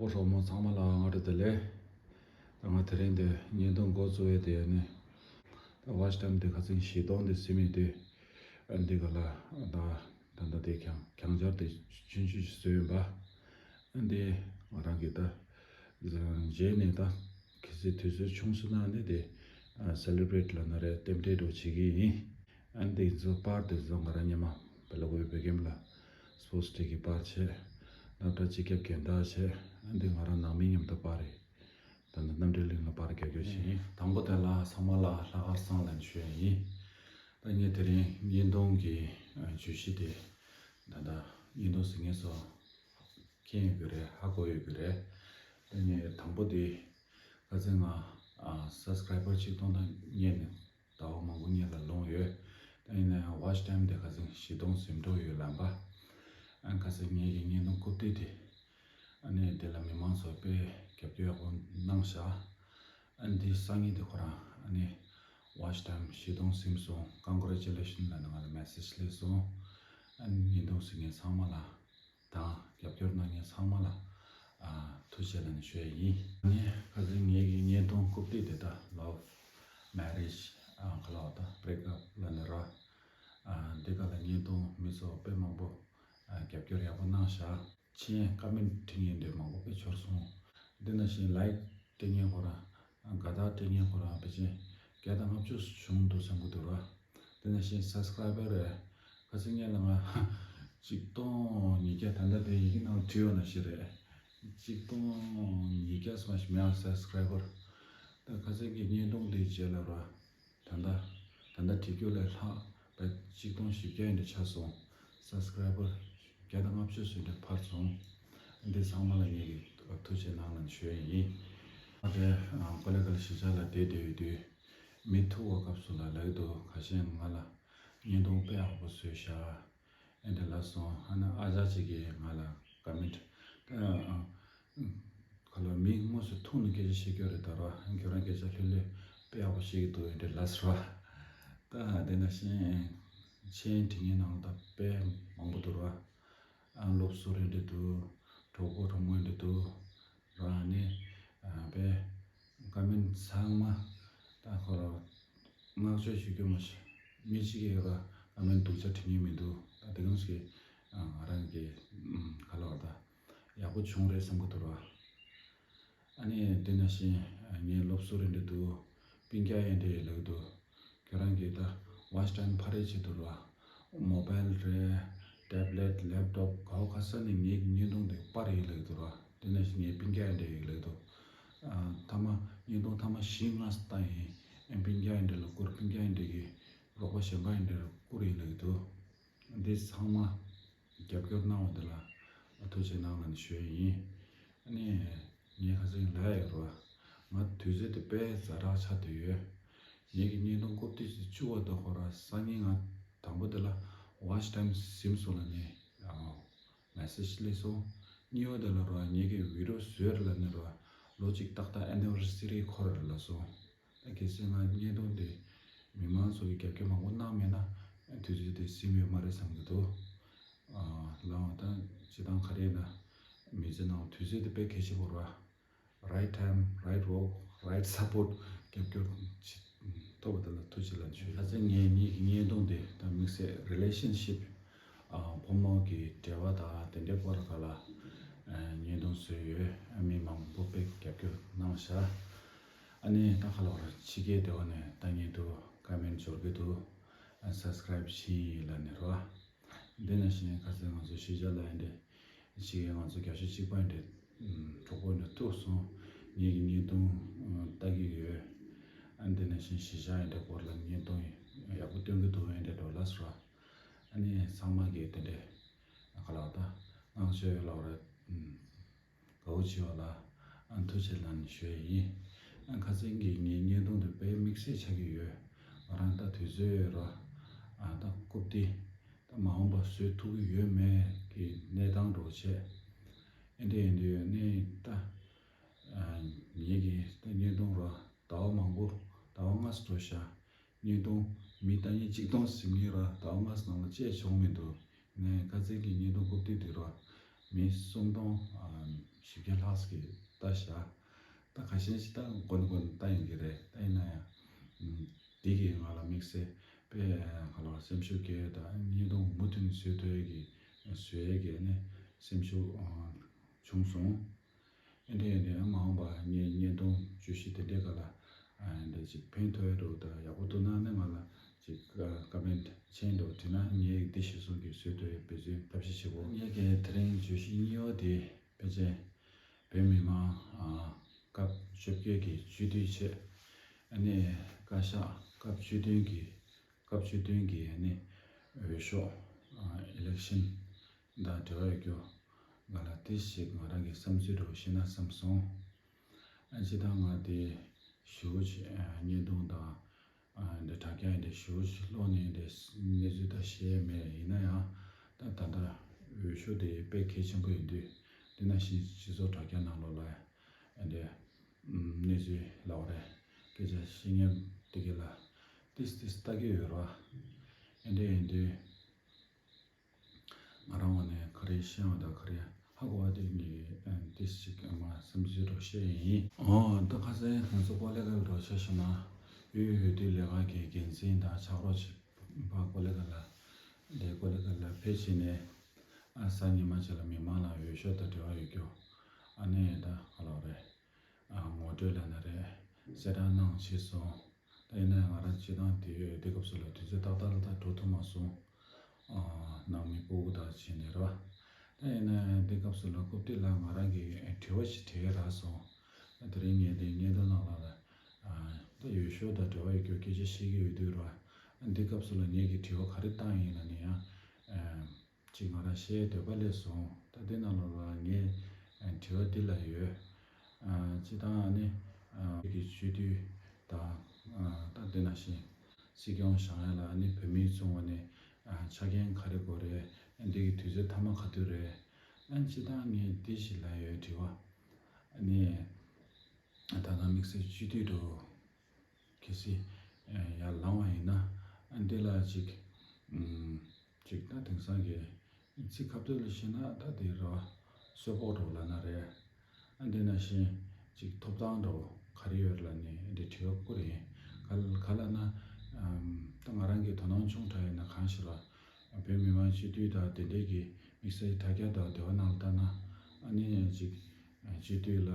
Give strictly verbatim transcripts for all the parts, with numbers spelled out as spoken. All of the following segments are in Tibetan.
གྲོགས་མོ་ཚང་མ་ལ་སྔ་དྲོ་བདེ་ལེགས། ད་ང་དེ་རིང་འདི་བརྙན་ཐུང་འགོ་བཙུགས་ཡས་དེ་ཡིན་ནི། ད་ཝ་ཆི་ཊའིམ་དེ་ཁ་སང་བཞི་སྟོང་དེ་ཟིན་མི་དེ། ཨ་འདི་ག་ལ་ད་ད་ད་དེ་གྱང་གྱང་སྦྱར་དེ་ཆུང་ཆུང་ཞིག་བཟོས་ཡིན་པ། ཨ་འདི་ང་རང་གི་ད་རྗེས་ནས་ད་གལ་སྲིད་དུས་ཚོད་བྱུང་སོང་ན་ནི་དེ་ཨ་སེ་ལེ་བྷི་རེཊ་ལབ་ན་རེད། རྟེན་འབྲེལ་འདྲ་བོ་བྱེད་ཀྱི་ཡིན། ཨ་འདི་ཚོ་པར་དེ་ཚོ་ང་རང་སྔོན་མ་བེ་ལ་ཀུ་བི་བོད་ཁྱིམ་ལ་སྤོར་ཊི་ཌེ་གི་པར་བྱས། སློབ་གྲྭ་སྤྱི་ཁྱབ་རྒན་བདག་བྱས། ཨ་འདི་ང་རང་ནང་མི་མཉམ་དུ་པར་རེད། ད་ནི་རྣམ་གྲོལ་གླིང་ལ་པར་རྒྱག་རྒྱུ་ཞིག་ཡིན། དང་པོ་དེ་ལ་ཚང་མ་ལ་ལྷག་དཀར་བསང་ལ་ཞུ་ཡ་ཡིན། ད་ངས་དེ་རིང་བརྙན་ཐུང་གི་ཨ་བརྗོད་གཞི་དེ་ད་ལྟ་བརྙན་ཐུང་གཟིགས་མཁན་ཚོ་མཁྱེན་ཡོད་ཀྱི་རེད། ཧ་གོ་ཡོད་ཀྱི་རེད། ད་ངས་དང་པོ་དེ་ཁ་སང་ང་ཨ་སབ་སི་ཀ་རའི་བར་ཆིག་སྟོང་དང་སྔོན་ནས་ཟླ་བ་མང་པོ་སྔོན་ལ་ལོངས་ཡོད། ད་ཡིན་ན་ཡང་ཝ་ཆི་ཊའིམ་དེ་ཁ་སང་བཞི་སྟོང་ཟིན་འགྲོ་ཡོད་ལབ་པ། ཨ་ཁ་སང་ངེད་ཀྱི་བརྙན་ཐུང་རྐུབ་སྟེགས་དེ། ཨ་ནི་དེ་ལ་མི་མང་ཚོ་དཔེ་རྒྱབ་སྐྱོར་ཡག་པོ་གནང་ཤག་ཨ་ནི་དེ་སང་ཉིན་དེ་ཁོ་རང་ཨ་ནི་ཝ་ཆི་ཊའིམ་བཞི་སྟོང་ཟིན་སོང་། ཀོན་གྷི་རེ་ཅུ་ལེ་ཤན་ལབ་ནས་ང་ལ་མེ་སེ་ཇི་སླེབས་སོང་། ཨ་ནི་བརྙན་ཐུང་གཟིགས་མཁན་ཚང་མ་ལ་དང་རྒྱབ་སྐྱོར་གནང་མཁན་ཚང་མ་ལ་ཨ་ཐུགས་རྗེ་ཆེ་ལབ་ནས་ཞུ་ཡ་ཡིན། ཨ་ནི་ཁ་སང་ངེད་ཀྱི་བརྙན་ཐུང་རྐུབ་སྟེགས་དེ་ད་ལབ་མེ་རེཇ་ཨ་ག་ལབ་ད་བྷི་རེག་ཨབ་ལབ་ནས་ར། ཨ་འདི་ག་ལ་བརྙན་ཐུང་མི་ཚོ་དཔེ་མང་པོ་ཨ་རྒྱབ་སྐྱོར་ཡག་པོ་གནང་ཤག་མཆན་ཀ་མེན་ཊི་འབྲི་མཁན་དེ་མང་པོ་དཔེ་འབྱོར་སོང་། འདི་ནང་བཞིན་ལའིཀ་སྤྲད་མཁན་ཁོ་རང་དགའ་རྟགས་སྤྲད་མཁན་ཁོ་རང་ཕལ་ཆེར་བརྒྱ་དང་ལྔ་བཅུ་བྱུང་འདུག་བསམ་གྱི་འདུག་ར། འདི་ནང་བཞིན་སབ་སི་ཀ་རའི་བར་རེད། ཁ་སང་ངས་ལ་ང་གཅིག་སྟོང་ཉིས་བརྒྱ། ད་ལྟ་དེ་ཡི་གེ་ནང་བྲིས་ཡོད་ནང་བཞིན་རེད། གཅིག་སྟོང་ཉིས་བརྒྱ་ཙམ་ཞིག་མེད་ཨ་སབ་སི་ཀ་རའི་བར། ད་ཁ་སང་གི་བརྙན་ཐུང་དེའི་རྗེས་ལ་ར། ད་ལྟ་ད་ལྟ་བྲིས་རྒྱུ་ལས་ལྷག་པའི་གཅིག་སྟོང་བཞི་བརྒྱ་ཡིན་འདྲ་ཆགས་སོང་། སབ་སི་ཀ་རའི་བར་བརྒྱ་དང་ལྔ་བཅུ་ཟིན་འདྲ་འཕར་སོང་། འདི་ཚང་མ་ལ་ངེད་ཀྱིས་ཐུགས་རྗེ་གནང་ལབ་ཞུ་ཡ་ཡིན། ཨ་ཅེ་ཀོ་ལེ་གལ་གཞིས་ཆགས་ལ་བསྡད་བསྡད་ཡོད་དུས་མི་ཐུག་པའི་སྐབས་སུ་ལ་ལབ་ཀྱི་འདུག་ཁ་ཤས་ང་ལ་བརྙན་ཐུང་དཔེ་ཡག་པོ་བཟོས་ཤག་ཨེ་འདྲ་ལབ་སོང་། ཨ་ནི་ཨ་ཅག་ཅིག་གིས་ང་ལ་ཀ་མེན་ཊི་ཨ་ཨ་ཁ་ལོ་མི་དངོས་སུ་ཐུག་ནས་སྐད་ཆ་བཤད་རྒྱུ་རེད་ད་ར། ཁྱོད་རང་སྐད་ཆ་ལྷོད་ལྷོད་དཔེ་ཡག་པོ་བཤད་ཀྱི་འདུག་ཨེ་འདྲ་ལབ་སོང་། ད་དེ་ནང་བཞིན་མཆན་འབྲི་མཁན་ནང་ལ་ད་དཔེ་མང་པོ་འདུག་ར། ཨ་སློབ་ཟུར་ཨེ་འདྲ་འདུག་གྲོགས་པོ་གྲོགས་མོ་ཨེ་འདྲ་འདུག་རང་ནི་ཨ་པའི་ཀ་མེན་ཊི་ཚང་མ་ད་ཁོ་རང་བསྔགས་བརྗོད་ཞུ་རྒྱུ་མ་ཤེས། མི་གཅིག་གིས་ར་ཀ་མེན་ཊི་སྡུག་ཅག་བྲིས་མཁན་མི་འདུག་ད་དེ་གམ་ཞིག་ང་རང་གི་ཁ་ལོ་བ་ད་ཡག་པོ་བྱུང་རེད་བསམ་གི་འདུག་ར། ཨ་ནི་དེ་ནང་བཞིན་ངའི་སློབ་ཟུར་ཨེ་འདྲ་འདུག་སྤུན་ཀྱག་ཨེ་འདྲ་ལབ་འདུག་ཁྱོད་རང་གིས་ད་ཝ་ཆི་ཊའིམ་འཕར་རེ་བྱེད་འདུག་ར། མོ་བེལ་རེད། ཊེབ་ལེཊ། ལེབ་ཊོབ་ག་བ་ག་ས་ནས་ངའི་བརྙན་ཐུང་དེ་པར་ཡིན་ལབ་འདུག་ར། དེ་ནས་ངའི་སྤུན་ཀྱག་ཨེ་འདྲ་ཡིན་ལབ་འདུག་ཨ་མཐའ་མ་བརྙན་ཐུང་མཐའ་མ་བཞི་ལྔ་བཏང་ཡིན། ཨེ་སྤུན་ཀྱག་ཨེ་འདྲ་ལ་བསྐུར། སྤུན་ཀྱག་ཨེ་འདྲ་གི་རོགས་པ་གཞན་པ་ཨེ་འདྲ་ལ་བསྐུར་ཡིན་ལབ་འདུག་འདི་ཚང་མ་རྒྱབ་སྐྱོར་གནང་བ་འདི་ལ་ཐུགས་རྗེ་གནང་ལབ་ནས་ཞུ་ཡི་ཡིན། ཨ་ནི་ངས་ཁ་སང་ལབ་ཡོད་རེད་བ། ང་དུས་ཚོད་དེ་དཔེ་ཛ་དྲག་ཆགས་བསྡད་ཡོད། ངེད་ཀྱི་བརྙན་ཐུང་རྐུབ་སྟེགས་ཀྱི་བཅུ་བ་དང་ཁོ་ར་སང་ཉིན་ང་དང་པོ་དེ་ལ་ཝ་ཆི་ཊའིམ་ཟིན་སོང་ལབ་ནས་མེ་སེ་ཇི་སླེབས་སོང་། གཉིས་པ་དེ་ལ་ར་ངེད་ཀྱི་བི་ཌི་ཡོ་བཟོས་རེད་ལབ་ནས་ར་ལོ་གཅིག་ཏག་ཏག་ཨེ་ནི་ཝར་སི་རི་འཁོར་རེད་ལབ་སོང་། ད་གལ་སྲིད་ང་བརྙན་ཐུང་དེ་མི་མང་ཚོ་གི་རྒྱབ་སྐྱོར་མང་པོ་གནང་མེད་ན་དུས་ཚོད་དེ་ཟིན་ཡོད་མ་རེད་བསམ་གྱི་འདུག་ཨ་ལའང་ད་སྤྱིར་བཏང་ག་རེ་ཡིན་ན་མི་ཚེ་ནང་དུས་ཚོད་དེ་དཔེ་གལ་ཆེན་པོ་རེད་བ། Right time, right work, right support རྒྱབ་སྐྱོར་ཐོབ་པ་དེ་ལ་ཐུགས་རྗེ་ཆེ་ལབ་ཞུ། ད་ཆ་ངས་ངེད་ཀྱི་བརྙན་ཐུང་དེ་ད་དམིགས་བསལ་རི་ལེ་ཤན་ཤིབ་ཕོ་མོ་གི་འབྲེལ་བ་དང་དེ་འདྲའི་སྐོར་ལ་བརྙན་ཐུང་བཟོས་ཡོད། མི་མང་པོ་དཔེ་རྒྱབ་སྐྱོར་གནང་ཤག་ཨ་ནི་ད་ཁ་ལོ་ར་ཕྱི་རྒྱལ་སྡེ་བ་ནས་ལྟ་མཁན་འདུག་ཀ་མེན་ཊི་འབྱོར་གི་འདུག་ཨ་སབ་སི་ཀ་རའིབ་བྱས་ཡིན་ལབ་ནས་རོ། འདི་ནང་བཞིན་ཁ་སང་ང་ཚོ་གཞིས་ཆགས་ལ་ཡིན་ཏེ་གཞིས་ཀའི་ང་ཚོ་རྒྱ་ཤོད་གཅིག་པ་ཡིན་ཏེ་གྲོགས་པོ་ནས་ཐུག་སོང་། ངེད་ཀྱི་བརྙན་ཐུང་ལྟ་གི་ཡོད། ཨ་འདི་ནང་བཞིན་གཞིས་ཆགས་ཡིན་ཏེ་སྐོར་ལ་བརྙན་ཐུང་ཡག་པོ་སྟོན་གི་འདུག་ཡིན་ཏེ་འགྲོ་ལ་སོ། ཨ་ནི་ཚང་མ་གིས་དེ་འདྲས་ག་ལ་བ་ད་བསྔགས་བརྗོད་ལ་བ་རེད། དགའ་བོ་བྱེད་པ་ལ་ཨ་ཐུགས་རྗེ་ཆེ་ལབ་ནས་ཞུ་ཡི་ཡིན། ཨ་ཁ་སང་གི་ངའི་བརྙན་ཐུང་དེ་དཔེ་དམིགས་བསལ་ཆགས་ཀྱི་ཡོད། ང་རང་ད་དུས་ཚོད་ཡོད་རོ། ཨ་ད་རྐུབ་སྟེགས་ད་མ་འོངས་པ་བཟོས་ཐུབ་ཀྱི་ཡོད་མེད་ཀྱི་གནས་སྟངས་འདྲ་བོ་བྱས། ཨེ་འདྲ་ཡིན་དུས་ནི་ད་ཨ་ངེད་ཀྱི་ད་བརྙན་ཐུང་རོ་ཟླ་བ་མང་པོ་ཟླ་བ་ལྔ་ཙམ་འགྲོ་ཤག་བརྙན་ཐུང་མི་ལྟ་མཁན་གཅིག་སྟོང་ཟིན་མཁན་ར་ཟླ་བ་ལྔ་ཙམ་ནང་ལ་བཅད་བྱུང་མི་འདུག་ངས་ཁ་སང་གི་བརྙན་ཐུང་རྐུབ་སྟེགས་དེ་ར་མི་སུམ་སྟོང་ཨ་ བཞི་བརྒྱ་ལྷག་ཙམ་ལྟ་བཞག་ད་ག་ཤེད་ཅིག་ད་མགོ་ནས་མགོ་ནས་ལྟ་ཡོང་གི་རེད། ད་ཡིན་ན་ཡང་། ཨམ། འདི་གིས་ང་ལ་དམིགས་བསལ་དཔེ་ག་ལ་སེམས་ཤུགས་སྐྱེ་ཡ་དང་བརྙན་ཐུང་མུ་མཐུད་ནས་བཟོ་ཐུབ་ཡ་གི་བཟོ་ཡ་གི་ནི་སེམས་ཤུགས་ཨ་བྱུང་སོང་། ཨེ་འདྲ་ཡིན་དུས་ཨ་མ་འོངས་པ་ངས་བརྙན་ཐུང་བརྗོད་གཞི་དེ་འདྲའི་སྒང་ལ་ཨ་འདྲ་ཅིག་ཕན་ཐོགས་ཡ་འདྲ་བོ་དང་ཡག་པོ་འདུག་ན་ནི་ང་ལ་ཅིག་ཀ་མེན་ཊི་མཆན་འདྲ་བོ་བྲིས་ན་ངས་འདི་གཞིར་བཟུང་གིས་བཟོ་ཐུབ་ཡ་འབད་བརྩོན་ཐབས་ཤེས་བྱེད་དགོས། ངས་ཀྱི་དེ་རིང་བརྗོད་གཞི་གཉིས་པ་དེ་ཕལ་ཆེར་བོད་མི་མང་ཨ་སྐབས་བཅོ་བརྒྱད་ཀྱི་སྤྱི་འཐུས་ཆེད་ཨ་ནི་བཀའ་ཤག་སྐབས་བཅུ་བདུན་གྱི་སྐབས་བཅུ་བདུན་གྱི་ཨ་ནི་འོས་ཤོག་ཨ་ཨི་ལེག་ཤན་དང་འབྲེལ་བ་ཡོད་རྒྱུ་སྒང་ལ་ཏོག་ཙམ་ང་རང་གི་བསམ་ཚུལ་འདྲ་བོ་བཤད་ན་བསམ་སོང་། ཨ་སྤྱིར་བཏང་ང་དེ་ཞེ་པོ་ཅིག་ཨ་བརྙན་ཐུང་དང་ཨ་འདི་དྲ་རྒྱ་འདི་ཞེ་པོ་ཅིག་ཀློག་ནས་འདི་གནས་ཚུལ་ད་ཤེས་མེད། ཡིན་ན་ཡང་ད་ད་ལྟ་འོས་ཤོག་དེ་དཔེ་གལ་ཆེན་པོ་ཡིན་དུས་འདི་ནང་བཞིན་སྤྱི་ཚོགས་དྲ་རྒྱ་ནང་ལོགས་ལ་ཨ་འདི་གནས་ཚུལ་ལབ་པ་རེད། སྐད་ཆ་བཤད་མཁན་དེ་ག་ལ་ཏིས་ཏིས་ལྟ་གི་ཡོད་རེད་བ། ཨ་འདི་ཡིན་དུས། ང་རང་ངོས་ནས་ག་རེ་བཤད་པ་དང་ག་རེ་ཧ་གོ་བ་དེ་ངས་ཏིས་ཅིག་མ་སེམས་ཚོར་རོགས་བཤད་ཡིན། འོ་ད་ཁ་སང་ང་ཚོ་ཀོ་ལེ་གལ་རོགས་བྱས་ཤོག་ན་ཡུལ་ཡུལ་དུས་ལས་ཀ་གི་འགན་འཛིན་དང་ཕྱག་རོགས་བྱེད་པ་ཀོ་ལེ་གལ་ལ་ལས་ཀོ་ལེ་གལ་ལ་ཕེབས་བྱས་ནས་ཨ་གཟའ་ཉི་མ་ཅིག་ལ་མི་མང་ལ་འོས་ཤོག་དང་འབྲེལ་བ་ཡོད་རྒྱུ་ཨ་ནི་ད་ག་ལོག་རེད། ཨ་ངོ་སྤྲོད་ལབ་ན་རེད། གསལ་བསྒྲགས་གནང་བྱས་སོང་། ད་ཡིན་ན་ཡང་ང་རང་སྤྱིར་བཏང་དེ་དེ་སྐབས་སུ་ལ་དུས་ཚོད་ཏག་ཏག་ལ་ད་འགྲོ་ཐུབ་མ་སོང་། ཨ་ནང་མི་སྤུ་གུ་དང་བྱས་ནས་རེད་བ། ད་ཡིན་ན་ཡང་དེ་སྐབས་སུ་ལ་རྐུབ་སྟེགས་ལ་ང་རང་གི་དྲི་བ་ཞིག་དྲི་ཡ་རག་སོང་། ད་དེ་རིང་ངས་དེ་བརྙན་ཐུང་ནང་ལ་ལ་ཨ་ད་འོས་ཤོག་དང་འབྲེལ་བ་ཡོད་རྒྱུ་སྐད་ཆ་བཤད་ཀྱི་ཡོད་དུས་རེད་བ། ཨ་འདི་སྐབས་སུ་ལ་ངས་ཀྱི་དྲི་བ་ག་རེ་བཏང་ཡིན་ལབ་ན་ཡང་ཨ། ཅིག་ང་རང་བཤད་འདོད་པ་སླེབས་སོང་། ད་དེ་ནང་ལོགས་ལ་ངས་ཨ་དྲི་བ་འདི་ལ་ཡོད། ཨ་སྤྱིར་བཏང་ཨ་ནི་ཨ་བོད་ཀྱི་སྤྱི་འཐུས་དང་ཨ་ད་དེ་ནང་བཞིན་སྲིད་སྐྱོང་བཞེངས་ཡ་ལ་ཨ་ནི་བོད་མིའི་བཙོན་འོག་ནས་ཨ་ཆ་རྐྱེན་ག་རེ་དགོས་རེད། ཨ་འདི་གི་དུས་ཚོད་མཐའ་མ་ག་དུས་རེད། ཨ་སྤྱིར་བཏང་ངས་འདི་ཞིག་ལ་ཡོད་དྲི་བ། ཨ་ནི་ད་ལྟ་དམིགས་བསལ་སྤྱི་འཐུས་འགྲོ། གལ་སྲིད་ཡར་ལངས་པ་ཡིན་ན་ཨ་འདི་ལ་ཅིག་ཨམ་ཅིག་ད་དེང་སང་གི་ཚིག་ཁ་ཐུག་ལ་བཤད་ན་ད་དེ་ར་གསོལ་ཕོགས་འགྲོ་ལབ་ན་རེད། ཨ་འདི་ནང་བཞིན་ཅིག་ཐོབ་ཐང་འགྲོ་ག་རེ་ཡོད་ལབ་ནས་འདི་དྲི་བ་བསྐུར་ཡིན། ག་ག་ལབ་ན་ཨམ་ད་ང་རང་གི་དོ་སྣང་ཆུང་དྲགས་ཡིན་ན་གང་ཞིག་ལ་བོད་མི་མང་སྤྱི་འཐུས་དང་དེ་འདྲས་ཀྱི་དམིགས་བསལ་དྲ་རྒྱ་དང་འབྲེལ་བ་ནང་ལ་བལྟ་ན་ཨ་ནི་ཅིག་སྤྱི་འཐུས་ལ་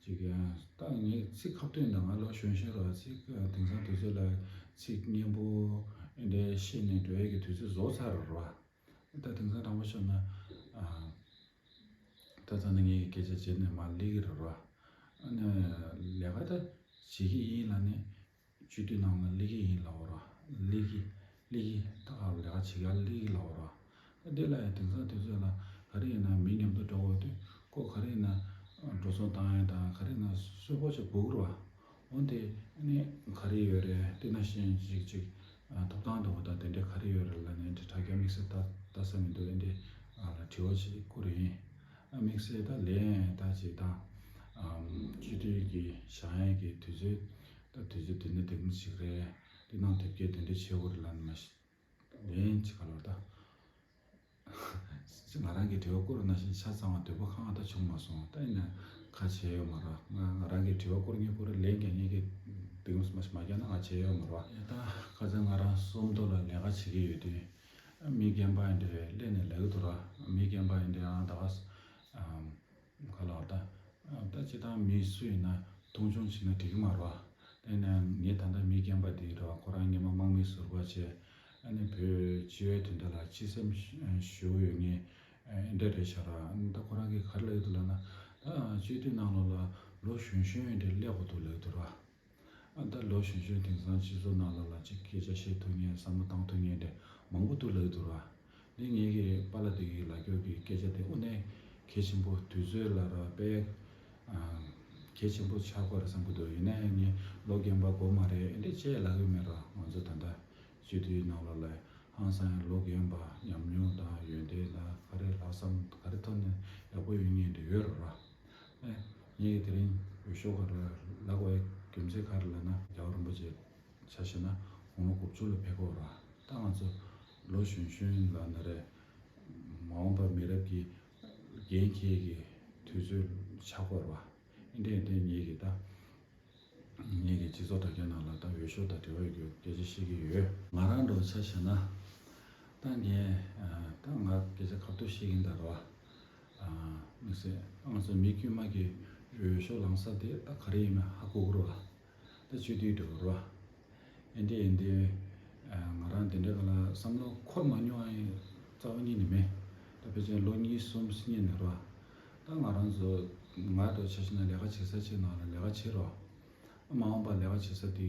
ཅིག་ཡང་ད་ངས་ཚིག་ཁ་ཐུག་ནང་ང་ལོ་གཞོན་གཞོན་ར་ཚིག་དེང་སང་དུས་ཚོད་ལ་ཚིག་སྙན་པོ་འདྲ་བཤད་ནས་འགྲོ་ཡས་ཀྱི་དུས་ཚོད་རྫོགས་ཚར་ར། ད་དེང་སང་དྲང་པོ་ཤོད་ན་ཨ་ད་ད་ནི་ངས་སྐད་ཆ་བརྗེད་ནས་མར་སླེབས་ཀྱི་རེད་ར། ཨ་ནི་ལས་ཀ་ད་བྱེད་ཀྱི་ཡིན་ལབ་ནས། སྤྱི་འཐུས་ནང་ལ་སླེབས་ཀྱི་ཡིན་ལབ་ར། སླེབས་ཀྱི་སླེབས་ཀྱི་ད་ག་ལས་ཀ་བྱེད་ཡ་སླེབས་ཀྱི་ལབ་ར། ད་འདི་ལ་ཡང་དེང་སང་དུས་ཚོད་ལ་ག་རེ་ཡིན་ན་མི་མཉམ་དུ་འགྲོ་དགོས་དུས་ཁོ་ག་རེ་ཡིན་ན་འགྲོ་སོང་བཏང་ཡ་དང་ག་རེ་ཡིན་ན་གསོལ་ཕོགས་ཅིག་དགོས་ཀྱི་རེད་བ། འོན་ཏེ་ཨ་ནི་ག་རེ་ཡོད་རེད། དེ་ནང་བཞིན་ཅིག་ཅིག་ཐོབ་ཐང་འདྲ་བོ་དང་དེ་འདྲས་ག་རེ་ཡོད་རེད་ལབ་ནས་འདི་དྲ་རྒྱ་དམིགས་བསལ་ལྟ་ལྟ་ས་མི་འདུག་ཨ་འདི་ལ་དྲི་བ་ཅིག་བསྐུར་ཡིན། ཨ་དམིགས་བསལ་ད་ལན་ད་ཅིག་དང་སྤྱི་འཐུས་ཀྱི་བཞེངས་ཡས་ཀྱི་དུས་ཚོད། ད་དུས་ཚོད་དེ་ནི་དེ་མོ་ཞིག་རེད། དེ་ནང་དེབ་སྐྱེལ་དེ་འདྲ་བྱེད་དགོས་རེད་ལབ་ནས་མ་གཞི་ལན་ཅིག་ག་ལོར་ད། ང་རང་གིས་དྲི་བ་བསྐུར་ནང་བཞིན་ཆ་ཚང་བ་འདོད་པ་ཁེངས་ད་བྱུང་མ་སོང་། ད་ཡིན་ན་ཁ་བྱས་ཡོད་མ་རེད། ང་ང་རང་གིས་དྲི་བ་བསྐུར་ངེས་བསྐུར་ལན་རྒྱག་ངེས་ཀྱི་དེ་མོ་མ་ཞིག་མ་རྒྱག་ན་ང་བྱས་ཡོད་མ་རེད། ད་ཁ་སང་ང་རང་སུམ་མདོ་ལ་ལས་ཀ་བྱེད་ཀྱི་ཡོད་དུས་མི་རྒན་པ་ཡིན་དེ་སླེབས་ནས་ལབ་ཀྱི་འདུག་ར། མི་རྒན་པ་ཡིན་དེ་ཡང་ད་ག་ས། ག་ལ་བ་ད། ད་སྤྱིར་བཏང་མི་སུ་ཡིན་ན་མཐོང་ཆུང་བྱེད་ན་འགྲིག་གི་མ་རེད་བ། དེ་ནས་ངས་ད་ལྟ་མི་རྒན་པ་དེ་རེད་བ། ཁོ་རང་སྔོན་མ་དམག་མི་ཟུར་པ་བྱས། ཨ་ནི་བོད་སྤྱི་བའི་དོན་དག་ལ་སྤྱི་སེམས་ཞུ་ཡོད་ངེས་འདྲ་རེད་ཤག་ར། ཨ་ནི་ད་ཁོ་རང་གིས་ག་རེ་ལབ་ཀྱི་འདུག་ལབ་ན། ད་སྤྱི་འཐུས་ནང་ལོགས་ལ་ལོ་གཞོན་གཞོན་འདྲ་སླེབས་དགོས་འདུག་ལབ་ཀྱི་འདུག་ར། ཨ་ད་ལོ་གཞོན་གཞོན་དེང་སང་སྤྱི་ཚོགས་ནང་ལོགས་ལ་ཅིག་སྐད་ཆ་བཤད་ཐུབ་མཁན་བསམ་བློ་བཏང་ཐུབ་མཁན་དེ་མང་པོ་འདུག་ལབ་ཀྱི་འདུག་ར། འདི་ངེད་ཀྱི་པཱ་ལགས་དེ་གི་ལབ་རྒྱུ་གི་སྐད་ཆ་དེ་དངོས་གནས་གལ་ཆེན་པོ། དུས་ཚོད་ལ་ར་དཔེ་ཨ་གལ་ཆེན་པོ་ཆགས་ཀྱི་རེད་བསམ་གྱི་འདུག་ཡིན་ན་ཡང་ངས་ལོ་རྒན་པ་དགོས་མ་རེད་འདི་ཅེས་ལབ་ཀྱི་མེད་ར། ང་ཚོ་ད་ལྟ་སྤྱི་འཐུས་ནང་ལོགས་ལ་ཧང་སང་ཡང་ལོ་རྒན་པ་ཉམས་མྱོང་དང་ཡོན་ཏན་དང་ག་རེ་ལྷག་བསམ་ག་རེ་ཐོག་ནས་ཡག་པོ་ཡོད་མཁན་དེ་ཡོད་རེད་ར། ཨེ། ངས་དེ་རིང་འོས་ཤོག་ག་རེ་ལབ་དགོས་རྒྱུ་མཚན་ག་རེ་ལབ་ན། རྒྱལ་བ་རིན་པོ་ཆེ་ཆ་བཞག་ན་དགུང་ལོ་དགུ་བཅུ་ལ་ཕེབས་ཀྱི་ཡོད་རེད་བ། ད་ང་ཚོ་ལོ་གཞོན་གཞོན་ལབ་ན་རེད། མ་འོངས་པ་མི་རབས་ཀྱི་འགན་འཁྱེར་གྱི་དུས་ཚོད་ ཆགས་ཀྱི་ཡོད་རེད་བ། ཨེ་འདྲས་ཨེ་འདྲས་ངེད་ཀྱིས་ད། ངེད་ཀྱི་སྤྱི་ཚོགས་དྲ་རྒྱ་ནང་ལ་ད་འོས་ཤོག་དང་འབྲེལ་བ་ཡོད་རྒྱུ་སྐད་ཆ་བཤད་ཀྱི་ཡོད། ང་རང་འདྲ་བོ་ཆ་བཞག་ན། ད་ངས་ད་ང་སྐད་ཆ་ཁ་ཐུག་བཤད་ཀྱིན་ད་རེད་བ། དམིགས་བསལ་ང་ཚོ་མི་དཀྱུས་མ་གི་འོས་ཤོག་ལངས་ས་དེ་ད་ག་རེ་ཡིན་མིན་ཧ་གོ་གི་རེད་བ། ད་སྤྱི་འཐུས་འགྲོ་གི་རེད་བ། ཨེ་འདྲས་ཨེ་འདྲས། ང་རང་དེ་འདྲའི་སྒང་ལ་བསམ་བློ་འཁོར་མ་མྱོང་བ་ཡིན་རྩ་བ་ཉིད་ནས་མེད། ད་ཕལ་ཆེར་ལོ་གཉིས་གསུམ་སྔོན་ནས་རེད་བ། ད་ང་རང་ཚོ་ང་འདྲ་བོ་ཆ་བཞག་ན་ལས་ཀ་བྱེད་ས་ཅིག་ནང་ལ་ལས་ཀ་བྱེད་རོགས། མ་འོངས་པ་ལས་ཀ་བྱེད་ས་དེ་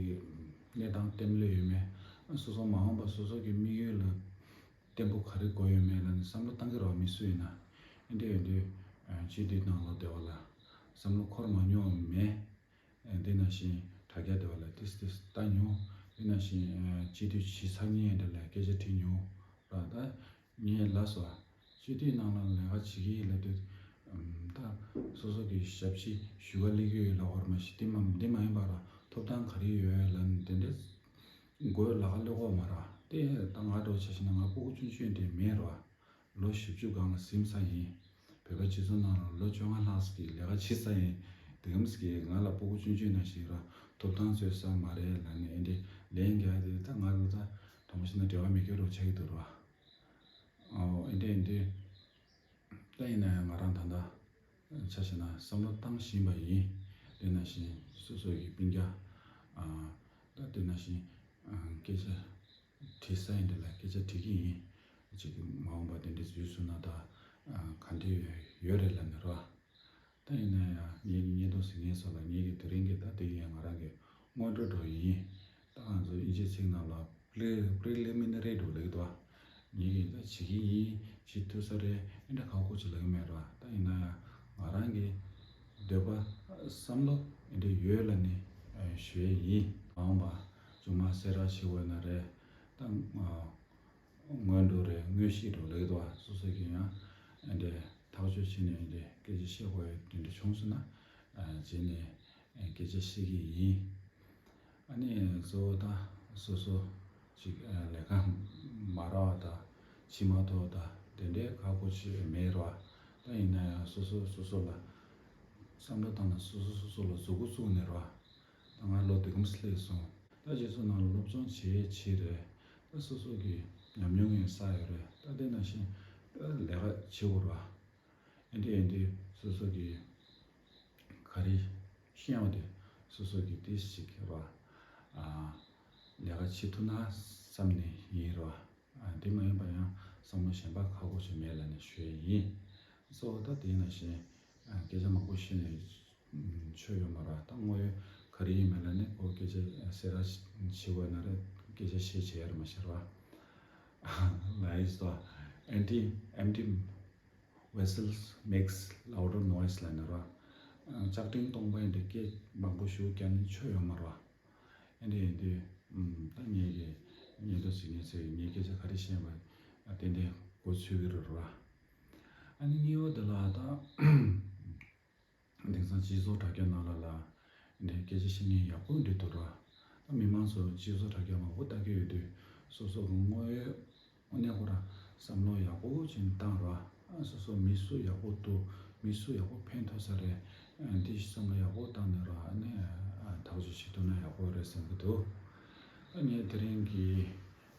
གནས་སྟངས་བརྟན་པོ་ཡོད་མེད། སོ་སོ་མ་འོངས་པ་སོ་སོ་གི་དམིགས་ཡུལ་ལ་བརྟན་པོ་ག་རེ་དགོས་ཡོད་མེད་ལ་ནི་བསམ་བློ་བཏང་གི་རེད་བ། མི་སུ་ཡིན་ན། ཨེ་འདྲས་ཨེ་འདྲས། སྤྱི་འཐུས་ནང་ལོགས་བསྡད་པ་ལ་བསམ་བློ་འཁོར་མ་མྱོང་བ་མེད། དེ་ནང་བཞིན་དྲ་རྒྱ་དེ་བ་ལ་ཏིས་ཏིས་ལྟ་མྱོང་། དེ་ནང་བཞིན་སྤྱི་འཐུས་བྱེད་ཚར་མཁན་དེ་ལ་སྐད་ཆ་དྲིས་མྱོང་ར། ད་ངས་ལབ་སོང་། སྤྱི་འཐུས་ནང་ལ་ལས་ཀ་བྱེད་ཀྱི་ཡིན་ལབ་དུས། ད་སོ་སོ་གི་ཞབས་ཕྱི་ཞུ་ག་སླེབས་ཀྱི་ཡོད་ལབ་པ་རེད། མ་གཞི་དེ་མ་དེ་མ་ཡིན་པ་ར། ཐོབ་ཐང་ག་རེ་ཡོད་ལབ་ནས་དེ་འདྲས་དགོས་ལབ་ག་སླེབས་ཀྱི་ཡོད་མ་ར། དེ་ད་ང་འདྲ་བོ་ཆ་བཞག་ན་ང་སྤུ་གུ་ཆུང་ཆུང་དེ་མེད་ར། ལོ་བཞི་བཅུ་སྒང་ལ་ཟིན་ཚར་ཡིན། བོད་པ་སྤྱི་ཚོགས་ནང་ལ་ལོ་བཅོ་ལྔ་ལྷག་ཙམ་གྱི་ལས་ཀ་བྱས་ཚར་ཡིན། དེ་གམ་ཟེར་གྱི་ང་ལ་སྤུ་གུ་ཆུང་ཆུང་ནང་བཞིན་ར་ཐོབ་ཐང་རྩོད་ས་མ་རེད་ལབ་ནས་ཨེ་འདྲས་ལན་རྒྱག་དེ་ད་ང་ལ་ད་དྲང་པོ་བཤད་ན་འབྲེལ་བ་མེད་མཁན་རོ་ཆགས་ཀྱི་འདུག་ར། ཨོ་ཨེ་འདྲས་ཨེ་འདྲས། ད་ཡིན་ན་ཡང་ང་རང་ད་ལྟ་ཆ་བཞག་ན་བསམ་བློ་བཏང་བཞིན་པ་ཡིན། དེ་ནང་བཞིན་སོ་སོ་ཡི་སྤུན་ཀྱག་ད་དེ་ནང་བཞིན་སྐད་ཆ་དྲི་ས་ཡིན་དེ་ལ་སྐད་ཆ་དྲི་གི་ཡིན། གཅིག་གི་མ་འོངས་པ་དེ་འདྲའི་འཛུལ་སོང་ན་ད་ག་འདྲ་ཡོད་རེད་ལབ་ནས་རོ། ད་ཡིན་ན་ཡང་ངེད་ཀྱི་བརྙན་ཐུང་གཟིགས་མཁན་ཚོ་ལ་ངེད་ཀྱི་དེ་རིང་གི་ད་དེ་ཡང་ང་རང་གི་སྔོན་འགྲོ་འདྲ་བོ་ཡིན། ད་ང་ཚོ་དབྱིན་ཇིའི་ཚིག་ནང་ལ་pre- preliminary འདྲ་བོ་ལབ་ཀྱི་འདུག་ངེད་ཀྱིས་ད་བྱེད་ཀྱི་ཡིན། བྱེད་ཐུབ་ས་རེད། ཨེ་འདྲ་ཁག་པོ་ཅིག་ལབ་ཀྱི་མེད་ར། ད་ཡིན་ན་ཡང་ང་རང་གི་འདོད་པ་བསམ་བློ་ཨེ་འདྲ་ཡོད་ལབ་ནས་ཞུ་ཡས་ཡིན། མ་འོངས་པ་མཇུག་མ་གསལ་བསྒྲགས་བྱེད་དགོས་ན་རེད། ད་སྔོན་འགྲོ་རེད། དངོས་གཞི་འདྲ་བོ་ལབ་ཀྱི་འདུག་སོ་སོ་གིས་ཡང་ཨེ་འདྲ་ཐག་གཅོད་བྱས་ནས་ཨེ་འདྲ་སྐད་ཆ་བཤད་དགོས་ཡ་དེ་འདྲ་བྱུང་སོང་ན་རྗེས་ནས་སྐད་ཆ་བཤད་ཀྱི་ཡིན། ཨ་ནི་གཙོ་བོ་ད་སོ་སོ་ཅིག་ལས་ཀ་མ་རག་པ་དང་ཕྱི་མ་ཐོག་ད་དེ་འདྲའི་ཁག་པོ་ཅིག་མེད་ར། ད་ཡིན་ན་ཡང་སོ་སོ་སོ་སོ་ལ་བསམ་བློ་བཏང་ན་སོ་སོ་སོ་སོ་ལ་མཛུབ་གུ་བཙུགས་ནས་ར། ད་ང་ལོ་དེ་གམ་སླེབས་སོང་། ད་རྗེས་སུ་ནང་ལ་སློབ་སྦྱོང་བྱེད་བྱེད་རེད། ད་སོ་སོ་གི་ཉམས་མྱོང་ཡང་བསགས་ཡོད་རེད། ད་དེ་ནང་བཞིན་ད་ལས་ཀ་བྱེད་དགོས་ར། ཨེ་འདྲ་ཨེ་འདྲ་སོ་སོ་གི་ག་རེ་ཤེས་ཡོན་དེ་སོ་སོ་གི་ཏིས་ཅིག་ར། ལས་ཀ་བྱེད་ཐུབ་ན་བསམ་ནས་ཡིན་ར། དེ་མ་ཡིན་པ་ཡང་བསམ་བློ་གཞན་པ་ཁག་པོ་ཞིག་མེད་ལབ་ནས་ཞུ་ཡས་ཡིན། གཙོ་བོ་ད་དེ་ནང་བཞིན་སྐད་ཆ་མང་པོ་བཤད་ནས་ཆོ་ཡོད་མ་ར། ད་དངོས་ཡོད་ག་རེ་ཡིན་མིན་ལ་ནི་ཁོ་སྐད་ཆ་གསལ་བསྒྲགས་བྱེད་དགོས་ན་རེད། སྐད་ཆ་བཤད་བྱས་ཡ་རེད་མ་ཤེས་ར། Like so, empty, empty vessels makes louder noise ལབ་ནས་ར། ལྕགས་ཀྲིན་སྟོང་པ་ཡིན་དུས་སྐད་མང་པོ་ཞིག་རྒྱག་ནས་ཆོ་ཡོད་མ་ར། ཨེ་འདྲ་ཡིན་དུས་ད་ངེད་ཀྱི་ཉེ་དུ་ཟིག་ངེད་ཚོས་ངའི་སྐད་ཆ་ག་རེ་བཤད་པ་ཏན་ཏན་གོ་ཚོད་ཀྱི་རེད་ར། ཨ་ནི་གཉིས་པ་དེ་ལ་ད་དེང་སང་སྤྱི་ཚོགས་དྲ་རྒྱ་ནང་ལ་ལ་འདི་སྐད་ཆ་བཤད་མཁན་ཡག་པོ་འདྲ་འདུག་ར། ད་མི་མང་ཚོ་སྤྱི་ཚོགས་དྲ་རྒྱ་མང་པོ་ལྟ་གི་ཡོད་དུས་སོ་སོ་གི་དངོས་ཡོད་དངོས་གནས་ཁོ་ར་བསམ་བློ་ཡག་པོ་ཅིག་བཏང་ར། སོ་སོ་མི་སུ་ཡག་པོ་འདུག་མི་སུ་ཡག་པོ་ཕན་ཐོགས་ས་རེད། འདི་བསམ་བློ་ཡག་པོ་བཏང་ནས་ར་ཨ་ནི་ཐག་གཅོད་བྱེད་ཐུབ་ན་ཡག་པོ་རེད་བསམ་གི་འདུག་ཨ་ནི་དེ་རིང་གི་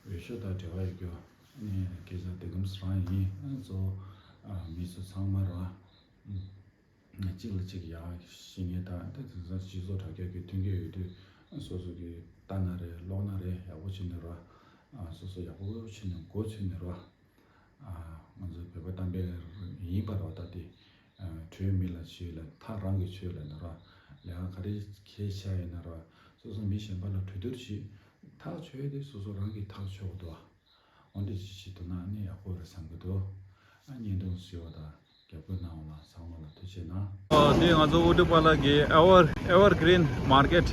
འོས་ཤོག་དང་འབྲེལ་བ་ཡོད་རྒྱུ་ཨ་ནི་སྐད་ཆ་དེ་གམ་རང་ཡིན། ཨ་གཙོ་བོ་མི་ཚོ་ཚང་མ་ར། གཅིག་ལ་གཅིག་ཡག་ཤེས་མཁན་དང་ད་དེང་སང་སྤྱི་ཚོགས་དྲ་རྒྱ་གི་མཐུན་རྐྱེན་ཡོད་དུས་སོ་སོ་གི་ལྟ་ན་རེད། ཀློག་ན་རེད། ཡག་པོ་བྱས་ནས་རོ། སོ་སོ་ཡག་པོ་བྱས་ནས་མགོ་ཚོས་ནས་རོ། ང་ཚོ་བོད་པ་གཏམ་དཔེ་ཡིན་པ་རོ། ད་དེ་གྲོས་མི་ལ་ཆོས་ལ་ཐག་རང་གི་ཆོས་ལ་ནི་རོ། ལས་ཀ་ག་རེ་ཁྱེད་བྱ་ཡིན་ན་རོ། སོ་སོ་མི་གཞན་པ་ལ་གྲོས་བསྡུར་བྱེད། ཐག་ཆོད་དེ་སོ་སོ་རང་གིས་ཐག་ཆོད་དགོས་འདུག་འོ་འདི་ཅི་ཞིག་ཐུག་ན་ནི་ཡག་པོ་རེད་བསམ་གི་འདུག་ཨ་བརྙན་ཐུང་བཟོས་པ་དང་རྒྱབ་སྐྱོར་གནང་བ་ལ་ཚང་མ་ལ་ཐུགས་རྗེ་གནང་། ཨ་འདི་ང་ཚོ་ཨུ་ཏུ་པ་ལ་གི་Ever- Evergreen Market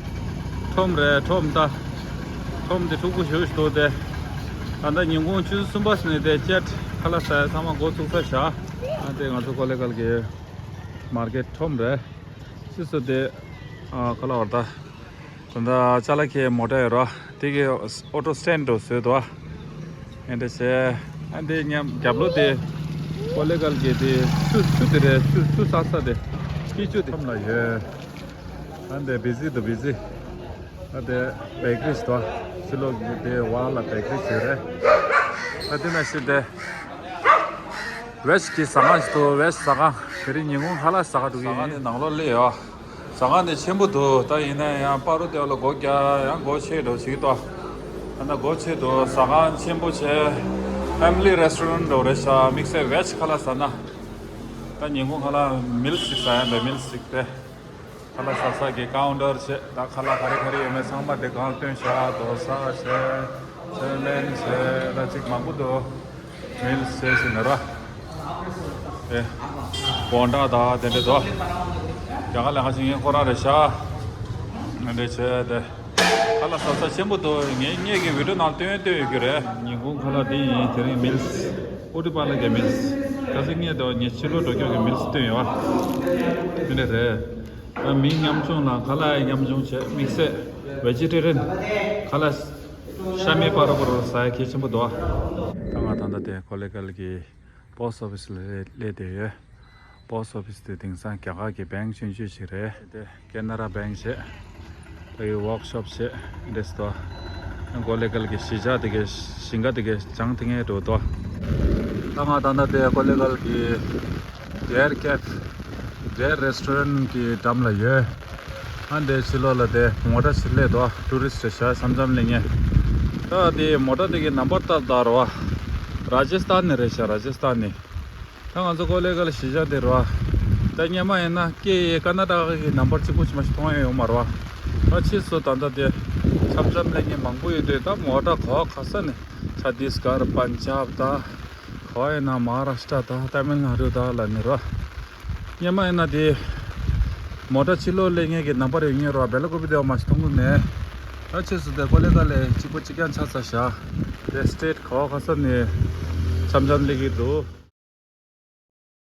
ཁྲོམ་རེད། ཁྲོམ་ད་ཁྲོམ་འདི་འཁྲུག་པོ་ཞེ་པོ་ཞིག་འདུག་སྟེ། ད་ལྟ་ཉིན་གུང་ཆུ་ཚོད་གསུམ་པ་ཟིན་ནས་དེ་བཅད་ཁ་ལག་ཟ་ཡ་ཚང་མ་འགོ་ཚུགས་ས་བཞག་ཨ་འདི་ང་ཚོ་ཀོ་ལེ་གལ་གི་མར་ཀེཊ་ཁྲོམ་རེད། སུད་སི་དེ་ཨ་ཁ་ལག་བར་ད། ད་ལྟ་ཅ་ལག་ཁྱེར་མོ་ཊ་ཡོད་རོ། དེ་གི་ཨོ་ཊོ་སི་ཊེན་ཌི་འདྲ་བཟོས་འདུག་ཨ་འདྲ་བྱས། ཨ་འདི་མཉམ་རྒྱབ་ལོགས་དེ་ཀོ་ལེ་གལ་གི་དེ་ཆུ་ཆུ་དེ་རེད། ཆུ་ཆུ་བསགས་ས་དེ། ཁྱི་ཆུ་དེ་ཁམས་ལ་ཡོད། ཨ་འདི་བི་ཟི་དུ་བི་ཟི། ཨ་འདི་བེ་ཀ་རི་ཞིག་འདུག་ཕྱི་ལོགས་ཀྱི་དེ་བར་ལ་བེ་ཀ་རི་ཞིག་རེད། ཨ་འདི་ན་ཤི་དེ་ཝེ་ཇི་གི་ཟ་ཁང་ཞིག་འདུག་ཝེ་ཇི་ཟ་ཁང་། དེ་རིང་ཉིན་གུང་ཁ་ལག་ཟ་ག་འགྲོ་གི་ཡིན། ཟ་ཁང་དེ་ནང་ལོགས་སླེབས་ཡོད། ཟ་ཁང་དེ་ཆེན་པོ་འདུག་ད་ཡིན་ན་ཡང་པ་རུ་དེ་ལ་སྒོ་རྒྱག་ཡང་སྒོ་ཕྱེ་འགྲོ་ཞིག་འདུག་ཨ་ན་སྒོ་ཕྱེ་འདུག་ཟ་ཁང་ཆེན་པོ་བྱས། ཕེ་མི་ལི་རེ་སི་ཊོ་རན་འགྲོ་རེད་ཤག་དམིགས་བསལ་ཝེ་ཇི་ཁ་ལག་ཟ་ན། ད་ཉིན་གུང་ཁ་ལག་མིལ་ཞིག་ཟ་ཡ་འདི་མིལ་ཞིག་སྟེ། ཁ་ལག་ཟ་ས་གི་ཀའུན་ཊར་བྱས། ད་ཁ་ལག་ག་རེ་ག་རེ་ཡོད་མེད་ཚང་མ་དེ་སྒང་སྟོན་ཤག་དོ་ས་བྱས། ཚོད་ལེན་བྱས། ད་ཅིག་མང་པོ་འདུག་མིལ་བྱས་ཟིན་ན་ར། ཨེ། བོང་ཁྲ་དང་དེ་འདྲ་འདུག་རྒྱ་གར་ལ་ཁ་ཅིག་ངས་ཁོ་རང་རེད་ཤག་འདི་འདྲ་བྱས་ཏེ། ཁ་ལག་ཟ་ས་ཆེན་པོ་འདུག་ངས་ངེད་ཀྱི་བི་ཌི་ཡོ་ནང་སྟོན་སྟོན་ཡོད་ཀྱི་རེད། ཉིན་གུང་ཁ་ལག་འདི་ཡིན། དེ་རིང་མིལ། ཨུ་ཏི་པ་ལ་གི་མིལ། ཁ་སང་ངས་དོ་ངས་ཕྱི་ལོགས་འགྲོ་སྐྱོད་ཀྱི་མིལ་སྟོན་ཡོད། དེ་འདྲ་རེད། ཨ་མི་ཉམ་ཆུང་ལ་ཁ་ལག་ཉམ་ཆུང་བྱས། དམིགས་བསལ་ཝེ་ཇི་ཊེ་རི་ཡན་ཁ་ལག་ཤ་མེད་པ་རོ་པོ་རོ་ཟ་ཡ་གལ་ཆེན་པོ་འདུག་ད་ང་ད་ལྟ་དེ་ཀོ་ལེ་གལ་གྱི་པོ་སི་ཊི་ཨོ་ཕི་སི་ལ་སླེབས་བསྡད་ཡོད། པོ་སི་ཊི་ཨོ་ཕི་སི་དེ་དེང་སང་རྒྱ་གར་གྱི་བེང་ཆུང་ཆུང་ཞིག་རེད། དེ་ཀེ་ན་ར་བེང་བྱས། ད་ཡི་ཝོག་ཤོབ་བྱས། འདྲེས་ཏོ། ཀོ་ལེ་གལ་གྱི་གཞིས་ཆགས་དེ་གའི་ཞིང་ཁ་དེ་གའི་བྱང་དེ་ངའི་འགྲོ་ཏོ། ད་ང་ད་ལྟ་དེ་ཀོ་ལེ་གལ་གྱི་གྲེར་ཀེབ། གྲེར་རེ་སི་ཊོ་རན་གྱི་འགྲམ་ལ་ཡོད། ཨ་འདྲའི་ཕྱི་ལོགས་ལ་དེ་མོ་ཊ་ཞིག་སླེབས་ཏོ། ཊུ་རི་སི་ཊི་ཤ་འཆམ་འཆམ་སླེབས་ངེས། ད་དེ་མོ་ཊ་དེ་གའི་ནམ་བར་ལྟར་ལྟར་བ། ར་ཇི་སྟན་ནས་རེད་ཤག་ར་ཇི་སྟན་ནས། ད་ང་ཚོ་ཀོ་ལེ་གལ་གཞིས་ཆགས་དེ་རེད་བ། ད་སྔོན་མ་ཡིན་ན་ཀེ་ཡེ་ཀར་ན་ཊ་ཀ་གི་ནམ་བར་གཅིག་པོ་ཅིག་མ་ཞིག་མཐོང་ཡ་ཡོད་མ་རེད་བ། ད་ཕྱིས་སུ་ད་ལྟ་དེ་འཆམ་འཆམ་སླེབས་མཁན་མང་པོ་ཡོད་དུས། ད་མོ་ཊ་ག་བ་ག་ས་ནས། ཆ་ཏིས་གར། པན་ཇབ་དང་། ག་བ་ཡིན་ན་མ་ཧ་ར་ཤི་ཊ་དང་། ཏ་མིལ་ནཱ་ཌུ་དང་ལ་ནི་རེད་བ། སྔོན་མ་ཡིན་ན་དེ་མོ་ཊ་ཕྱི་ལོགས་སླེབས་མཁན་གྱི་ནམ་བར་ཡོད་མཁན་རེད་བ། སྦེལ་ཀོབ་དེ་བ་མ་ཞིག་མཐོང་གི་མེད། ད་ཕྱིས་སུ་དེ་ཀོ་ལེ་གལ་ལ་གཅིག་པོ་གཅིག་རྐྱང་ཆགས་ཚར་ཤག་དེ་སི་ཊེ་ཊི་ག་བ་ག་ས་ནས་འཆམ་འཆམ་སླེབས་ཀྱི་འདུག